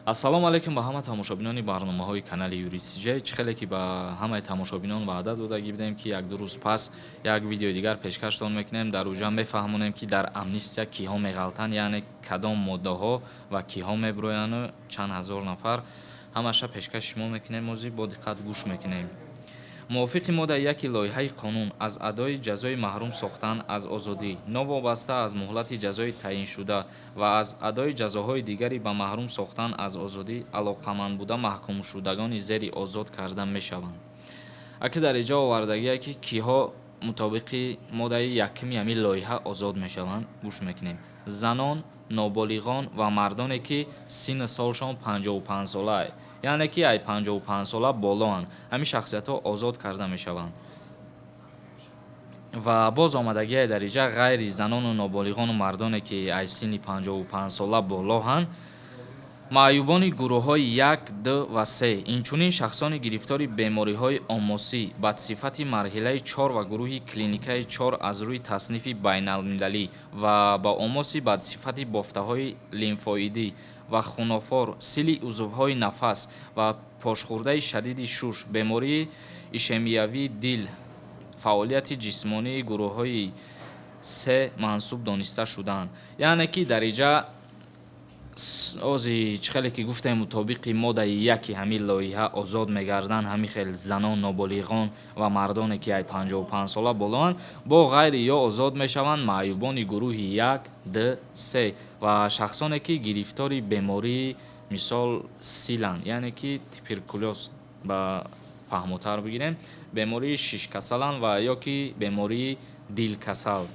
Ассалому алайкум ба ҳама тамошобинони барномаҳои канали Юристиҷ. Чӣ хеле ки ба ҳамаи тамошобинон ваъда додагӣ будем, ки як ду рӯз пас як видеои дигар пешкаштон мекунем. Дар уҷа мефаҳмонем, ки дар амнистия киҳо меғалтанд, яъне кадом моддаҳо ва киҳо мебирояну чанд ҳазор нафар. Ҳамаша пешкаши шумо мекунем. Озӣ бо диққат гӯш мекунем. Мувофиқи моддаи яки лоиҳаи қонун, аз адои ҷазои маҳрум сохтан аз озодӣ, новобаста аз муҳлати ҷазои таъйиншуда, ва аз адои ҷазоҳои дигари ба маҳрум сохтан аз озодӣ алоқаманд буда маҳкумшудагони зери озод карда мешаванд. Аки дар иҷо овардагие, ки киҳо мутобиқи моддаи якуми ҳамин лоиҳа озод мешаванд, гӯш мекунем: занон, ноболиғон ва мардоне, ки синну солшон 55-сола, яъне ки ай 55-сола болоанд, ҳамин шахсиятҳо озод карда мешаванд. Ва боз омадагие дар иҷа: ғайри занону ноболиғону мардоне, ки ай синни 55-сола болоҳанд, маъюбони гурӯҳҳои як, ду ва се, инчунин шахсони гирифтори бемориҳои омосӣ бадсифати марҳилаи чор ва гурӯҳи клиникаи чор аз рӯи таснифи байналмилалӣ ва ба омоси бадсифати бофтаҳои лимфоидӣ ва хунофор, сили узвҳои нафас ва пошхӯрдаи шадиди шуш, бемории ишемиявии дил, фаъолияти ҷисмонии гурӯҳҳои се мансуб дониста шудаанд. Яъне ки дар иҷа ози чӣ хеле ки гуфтем, мутобиқи моддаи яки ҳамин лоиҳа озод мегарданд ҳамин хел занон, ноболиғон ва мардоне, ки ай 55-сола болоанд. Бо ғайри ё озод мешаванд маъюбони гурӯҳи як, д, се ва шахсоне, ки гирифтори бемории, мисол, силанд, яъне ки туберкулёз, ба фаҳмотар бигирем, бемории шишкасаланд ва ё ки бемории дилкасал.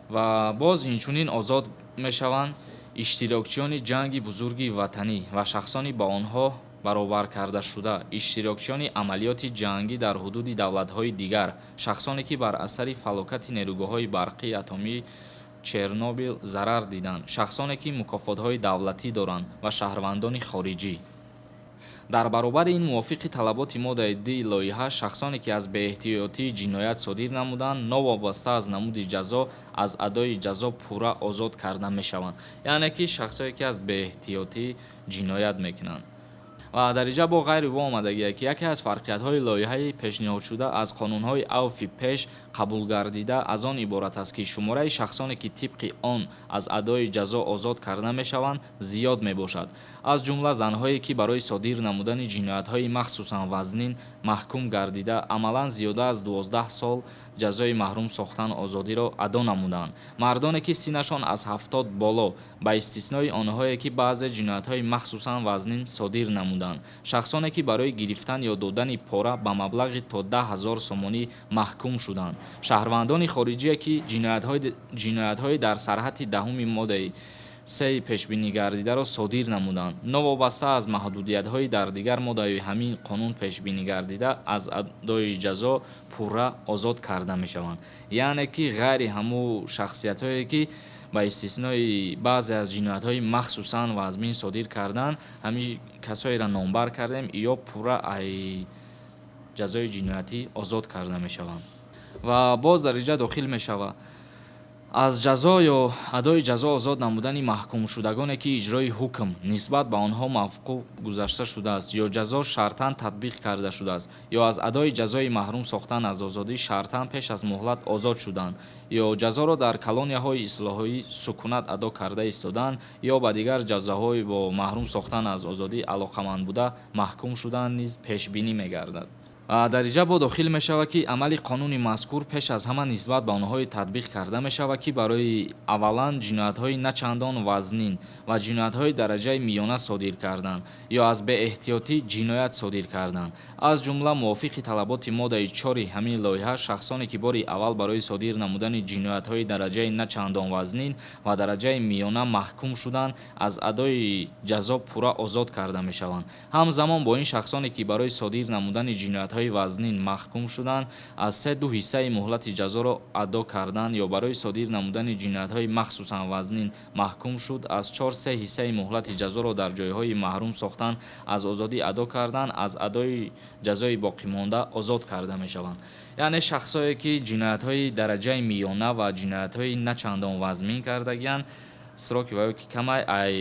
Ва боз инчунин озод мешаванд иштирокчиёни Ҷанги Бузурги Ватанӣ ва шахсони ба онҳо баробар кардашуда, иштирокчиёни амалиёти ҷангӣ дар ҳудуди давлатҳои дигар, шахсоне, ки бар асари фалокати нерӯгоҳҳои барқии атомии Чернобил зарар диданд, шахсоне, ки мукофотҳои давлатӣ доранд, ва шаҳрвандони хориҷӣ. Дар баробари ин, мувофиқи талаботи моддаи ди лоиҳа, шахсоне, ки аз беэҳтиётӣ ҷиноят содир намуданд, новобаста аз намуди ҷазо, аз адои ҷазо пурра озод карда мешаванд. Яъне ки шахсое, ки аз беэҳтиётӣ ҷиноят мекунанд. Ва дар инҷа бо ғайри во омадагие, ки яке аз фарқиятҳои лоиҳаи пешниҳодшуда аз қонунҳои авфи пеш қабулгардида аз он иборат аст, ки шумораи шахсоне, ки тибқи он аз адои ҷазо озод карда мешаванд, зиёд мебошад. Аз ҷумла занҳое, ки барои содир намудани ҷиноятҳои махсусан вазнин маҳкум гардида, амалан зиёда аз 12 сол ҷазои маҳрум сохтан озодиро адо намуданд, мардоне, ки синнашон аз 70 боло, ба истиснои онҳое, ки баъзе ҷиноятҳои махсусан вазнин содир намуданд, шахсоне, ки барои гирифтан ё додани пора ба маблағи то 10 000 сомонӣ маҳкум шуданд, шаҳрвандони хориҷие, ки ҷиноятҳои дар сарҳадди даҳуми моддаи сеи пешбинигардидаро содир намуданд, новобаста аз маҳдудиятҳои дар дигар моддаҳои ҳамин қонун пешбинигардида, аз адои ҷазо пурра озод карда мешаванд. Яъне ки ғайри ҳамун шахсиятҳое, ки ба истиснои баъзе аз ҷиноятҳои махсусан вазмин содир карданд, ҳамин касоеро номбар кардем, ё пурра ай ҷазои ҷиноятӣ озод карда мешаванд. Ва боз дар инҷа дохил мешавад аз ҷазо ё адои ҷазо озод намудани маҳкумшудагоне, ки иҷрои ҳукм нисбат ба онҳо мавқуф гузашта шудааст ё ҷазо шартан татбиқ карда шудааст, ё аз адои ҷазои маҳрум сохтан аз озодӣ шартан пеш аз муҳлат озод шуданд, ё ҷазоро дар колонияҳои ислоҳӣ сукунат адо карда истодаанд, ё ба дигар ҷазоҳои бо маҳрум сохтан аз озодӣ алоқаманд буда маҳкум шудаанд низ пешбинӣ мегардад. Дар инҷа бо дохил мешавад, ки амали қонуни мазкур пеш аз ҳама нисбат ба онҳое татбиқ карда мешавад, ки барои аввалан ҷиноятҳои на чандон вазнин ва ҷиноятҳои дараҷаи миёна содир карданд ё аз беэҳтиётӣ ҷиноят содир карданд. Аз ҷумла, мувофиқи талаботи моддаи чори ҳамин лоиҳа, шахсоне, ки бори аввал барои содир намудани ҷиноятҳои дараҷаи на чандон вазнин ва дараҷаи миёна маҳкум шуданд, аз адои ҷазо пурра озод карда мешаванд. Ҳамзамон бо ин, шахсоне, ки барои содир намудани ҷиноятҳои вазнин маҳкум шуданд, аз се ду ҳиссаи муҳлати ҷазоро адо карданд ё барои содир намудани ҷиноятҳои махсусан вазнин маҳкум шуд, аз чор се ҳиссаи муҳлати ҷазоро дар ҷойҳои маҳрум сохтан аз озодӣ адо карданд, аз адои ҷазои боқимонда озод карда мешаванд. Яъне шахсое, ки ҷиноятҳои дараҷаи миёна ва ҷиноятҳои на чандон вазмин кардагианд, сроки ваё ки камай ай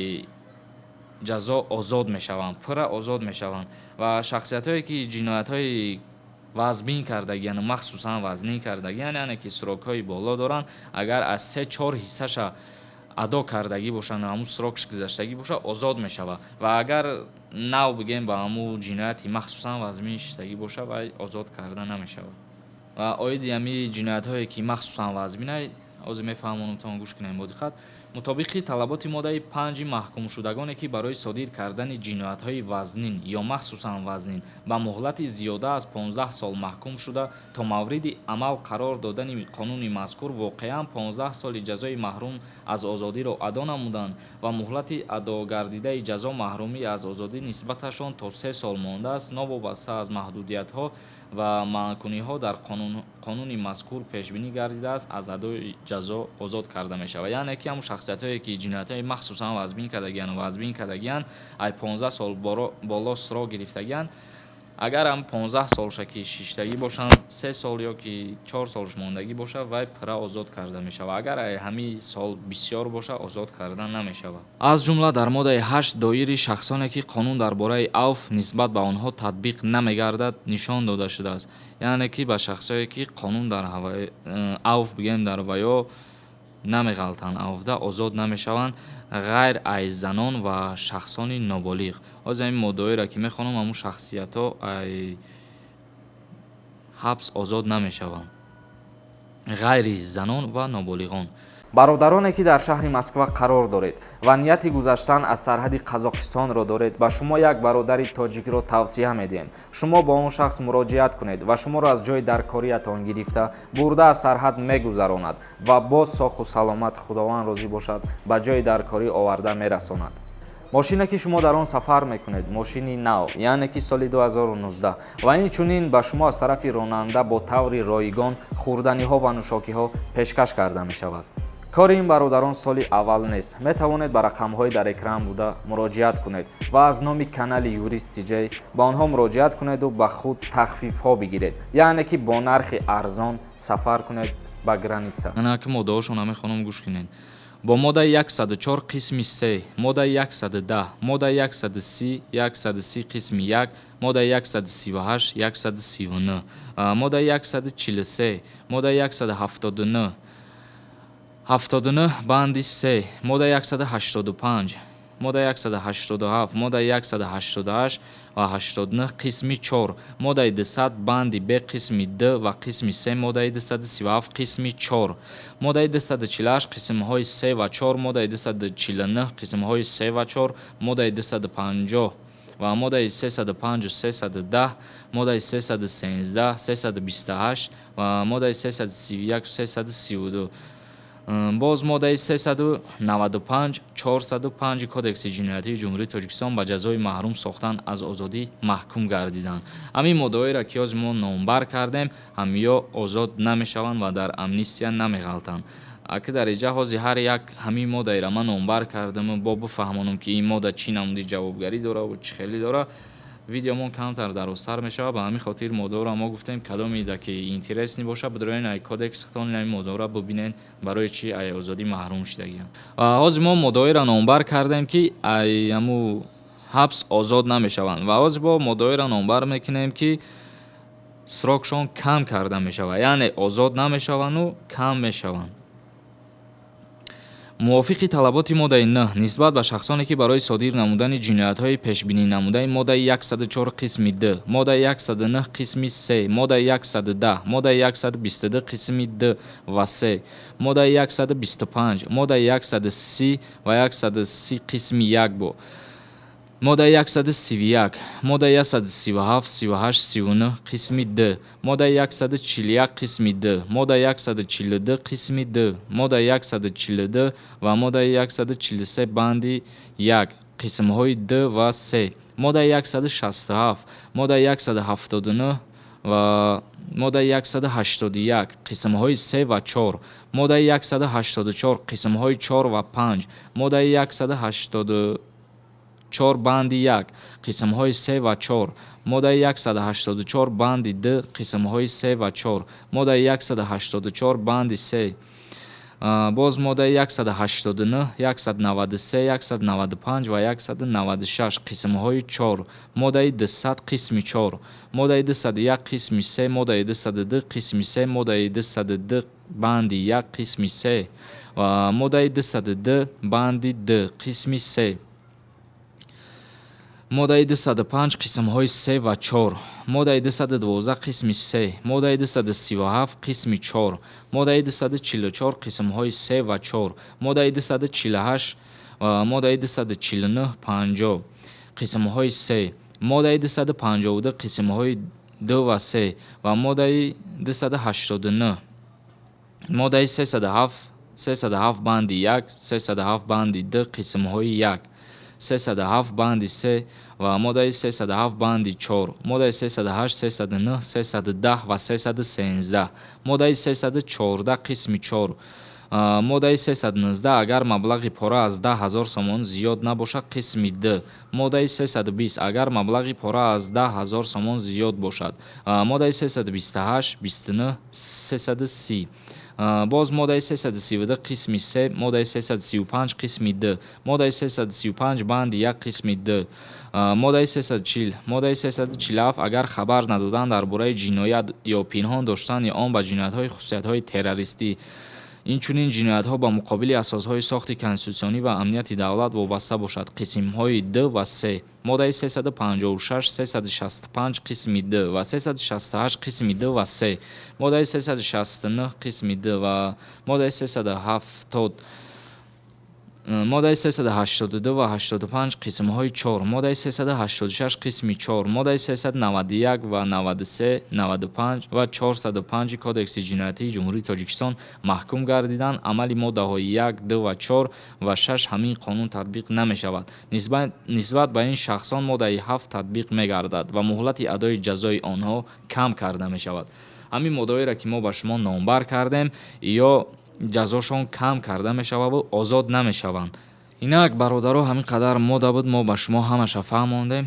ҷазо озод мешаванд, пурра озод мешаванд. Ва шахсиятҳое, ки ҷиноятҳои вазмин кардагияну махсусан вазнин кардагиян, яъне ки срокҳои боло доранд, агар аз се чор ҳиссаша адо кардагӣ бошанд, ҳамун срокш гузаштагӣ бошад, озод мешавад. Ва агар нав бигем, ба ҳамун ҷинояти махсусан вазмин шиштагӣ бошад, вай озод карда намешавад. Ва оиди ҳами ҷиноятҳое, ки махсусан вазминай, ҳозир мефаҳмонамтон, гӯш кунем бо диққат. Мутобиқи талаботи моддаи 5, маҳкумшудагоне, ки барои содир кардани ҷиноятҳои вазнин ё махсусан вазнин ба муҳлати зиёда аз 15 сол маҳкум шуда, то мавриди амал қарор додани қонуни мазкур воқеан 15 соли ҷазои маҳрум аз озодиро адо намуданд ва муҳлати адогардидаи ҷазо маҳрумӣ аз озодӣ нисбаташон то 3 сол мондааст, новобаста аз маҳдудиятҳо ва манъкуниҳо дар қонуни мазкур пешбинӣ гардидааст, аз адои ҷазо озод карда мешавад. Яъне ки ҳамун шахсиятҳое, ки ҷиноятҳои махсусан вазмин кардагияну вазмин кардагиян, ай 15 сол боло срок гирифтагиян, агар ҳам 15 солша ки шиштагӣ бошанд, 3 сол ё ки 4 солш мондагӣ бошад, вай пурра озод карда мешавад. Агар ай ҳамин сол бисёр бошад, озод карда намешавад. Аз ҷумла дар моддаи 8 доири шахсоне, ки қонун дар бораи авф нисбат ба онҳо татбиқ намегардад, нишон дода шудааст. Яъне ки ба шахсое, ки қонун дар авф бигем, дар ваё намеғалтанд, авфда озод намешаванд, ғайр аз занон ва шахсони ноболиғ. Ҳозир ҳамин моддаҳоеро, ки мехонам, ҳамун шахсиятҳо ай ҳабс озод намешаванд, ғайри занон ва ноболиғон. Бародароне, ки дар шаҳри Москва қарор доред ва нияти гузаштан аз сарҳади Қазоқистонро доред, ба шумо як бародари тоҷикро тавсия медиҳем. Шумо ба он шахс муроҷиат кунед ва шуморо аз ҷои даркориятон гирифта бурда, аз сарҳад мегузаронад ва боз соқу саломат, Худованд розӣ бошад, ба ҷои даркорӣ оварда мерасонад. Мошине, ки шумо дар он сафар мекунед, мошини нав, яъне ки соли 2019, ва инчунин ба шумо аз тарафи ронанда бо таври ройгон хӯрданиҳо ва нӯшокиҳо пешкаш карда мешавад. Кори ин бародарон соли аввал нест. Метавонед ба рақамҳои дар экран буда муроҷиат кунед ва аз номи канали Юрист Тиҷай ба онҳо муроҷиат кунеду ба худ тахфифҳо бигиред, яъне ки бо нархи арзон сафар кунед ба граница. Ана ки моддаҳошона мехонам, гӯш кунед. Бо моддаи 104 қисми 3, моддаи 110, моддаи 130, 130 қисми 1, моддаи 138, 139, моддаи 143, моддаи 179, 79 банди 3, моддаи 185, моддаи 187, моддаи 188 ва 89 қисми 4, моддаи 200 банди б қисми д ва қисми 3, моддаи 237 қисми 4, моддаи 248 қисмҳои 3 ва 4, моддаи 249 қисмҳои 3 ва 4, моддаи 250 ва моддаи 305, 310, моддаи 313, 328 ва моддаи 331, 332, боз моддаи 395, 405 Кодекси ҷиноятии Ҷумҳурии Тоҷикистон ба ҷазои маҳрум сохтан аз озодӣ маҳкум гардиданд. Ҳамин моддаҳоеро, ки ҳозир мо номбар кардем, ҳамиё озод намешаванд ва дар амнистия намеғалтанд. Аки дар иҷа ҳозир ҳар як ҳамин моддаеро ман номбар кардаму бо бифаҳмонам, ки ин модда чӣ намуди ҷавобгарӣ дора ва чӣ хеле дора, видеомон камтар дарозтар мешавад. Ба ҳамин хотир моддаҳоро мо гуфтем. Кадомида ки интересный боша, бидроен ай кодекс хитон ин моддаҳоро бибинен, барои чӣ ай озодӣ маҳрум шудагианд. Ва ҳозир мо моддаҳоеро номбар кардем, ки ай ҳаму ҳабс озод намешаванд, ва ҳозир бо моддаҳоеро номбар мекунем, ки срокшон кам карда мешавад, яъне озод намешаванду кам мешаванд. Мувофиқи талаботи моддаи 9, нисбат ба шахсоне, ки барои содир намудани ҷиноятҳои пешбинӣ намудаи моддаи 104 қисми д, моддаи 109 қисми 3, моддаи 110, моддаи 122 қисми д ва 3, моддаи 125, моддаи 130 ва 130 қисми 1, бо моддаи 131, моддаи 137, 38, 39 қисми д, моддаи 141 қисми д, моддаи 142 қисми д, моддаи 142 ва моддаи 143 банди 1 қисмҳои д ва с, моддаи 167, моддаи 179 ва моддаи 181 қисмҳои 3 ва 4, моддаи 184 қисмҳои 4 ва 5, моддаи 184 банди 1 қисмҳои 3 ва 4, моддаи 184 банди д қисмҳои 3 ва 4, моддаи 184 банди 3. Боз моддаи 189, 193, 195 ва 196 қисмҳои 4, моддаи 200 қисми 4, моддаи 201 қисми 3, моддаи 202 қисми 3, моддаи 202 банди 1 қисми 3 ва моддаи 202 банди 2 қисми 3, моддаи 205 қисмҳои 3 ва 4, моддаи 212 қисми 3, моддаи 237 қисми 4, моддаи 244 қисмҳои 3 ва 4, моддаи 248 ва моддаи 249, 50 қисмҳои 3, моддаи 252 қисмҳои 2 ва 3 ва моддаи 289, моддаи 307, 307 банди 1, 307 банди 2 қисмҳои 1, 307 банди 3 ва моддаи 307 банди 4, моддаи 308, 309, 310 ва 313, моддаи 314 қисми 4, моддаи 319, агар маблағи пора аз 10 ҳазор сомон зиёд набошад, қисми 2, моддаи 320, агар маблағи пора аз 10 ҳазор сомон зиёд бошад, моддаи 328, 29, 330, боз моддаи 332 қисми 3, моддаи 335 қисми 2, моддаи 335 банди 1 қисми 2, моддаи 340, моддаи 347, агар хабар надодан дар бораи ҷиноят ё пинҳон доштани он ба ҷиноятҳои хусусиятҳои террористӣ, инчунин ҷиноятҳо ба муқобили асосҳои сохти конститутсионӣ ва амнияти давлат вобаста бошад, қисмҳои 2 ва 3, моддаи 356, 365 қисми 2 ва 368 қисми 2 ва 3, моддаи 369 қисми 2 ва моддаи 370, моддаи 382 ва 85 қисмҳои 4, моддаи 386 қисми 4, моддаи 391 ва 93, 95 ва 405 Кодекси ҷиноятии Ҷумҳурии Тоҷикистон маҳкум гардидан, амали моддаҳои 1, 2 ва 4 ва 6 ҳамин қонун татбиқ намешавад. Нисбат ба ин шахсон моддаи 7 татбиқ мегардад ва муҳлати адои ҷазои онҳо кам карда мешавад. Ҳамин моддаҳоеро, ки мо ба шумо номбар кардем, ё ҷазошон кам карда мешававу озод намешаванд. Инак, бародаро, ҳамин қадар модда буд, мо ба шумо ҳамаша фаҳмондем.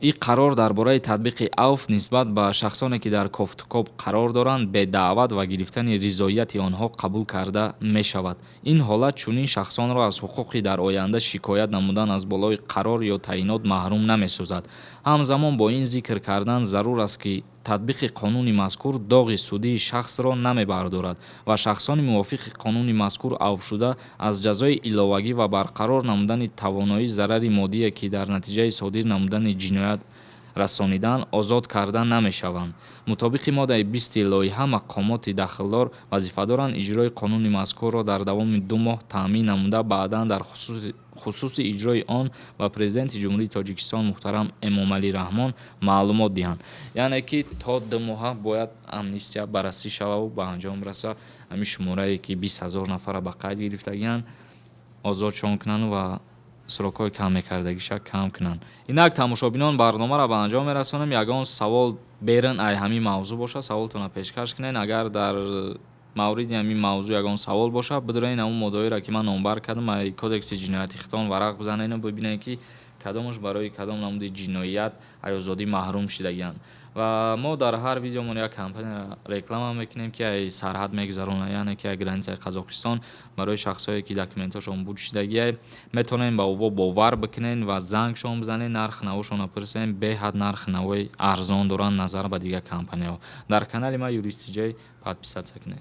Ин қарор дар бораи татбиқи авф нисбат ба шахсоне, ки дар кофтукоб қарор доранд, бе даъват ва гирифтани ризоияти онҳо қабул карда мешавад. Ин ҳолат чунин шахсонро аз ҳуқуқи дар оянда шикоят намудан аз болои қарор ё таъйинот маҳрум намесозад. Ҳамзамон бо ин зикр кардан зарур аст, ки татбиқи қонуни мазкур доғи судии шахсро намебардорад ва шахсони мувофиқи қонуни мазкур авфшуда аз ҷазои иловагӣ ва барқарор намудани тавоноии зарари моддие, ки дар натиҷаи содир намудани ҷиноят расонидан, озод карда намешаванд. Мутобиқи моддаи 20-и лоиҳа, мақомоти дахлдор вазифа доранд иҷрои қонуни мазкурро дар давоми 2 моҳ таъмин намуда, баъдан дар хусуси иҷрои он ба Президенти Ҷумҳурии Тоҷикистон муҳтарам Эмомалӣ Раҳмон маълумот диҳанд. Яъне ки то 2 моҳа бояд амнистия баррасӣ шававу ба анҷом раса. Ҳамин шуморае, ки 20 000 нафара ба қайд гирифтагианд, озодшон кунанд ва срокҳои кам мекардагиша кам кунанд. Инак, тамошобинон, барномаро ба анҷом мерасонем. Ягон савол берун ай ҳамин мавзӯъ бошад, саволтонро пешкаш кунед. Агар дар мавриди ҳамин мавзӯъ ягон савол бошад, бидуред, ҳамун моддаҳоеро, ки ман номбар кардам, ай Кодекси ҷиноятӣ хитон варақ бизанеду бибинед, ки кадомаш барои кадом намуди ҷиноят ай озодӣ маҳрум шудагианд. Ва мо дар ҳар видеомон як компания реклама мекунем, ки ай сарҳад мегузаронад, яъне ки ай границаи Қазоқистон. Барои шахсҳое, ки документҳошон буд шудагиай, метавонем ба ово бовар бикунен ва зангшон бизанед, нархи навошонро пурсем. Беҳад нархи навои арзон доранд назар ба дигар компанияҳо. Дар канали ма, Юристиҷай, подписаться кунед.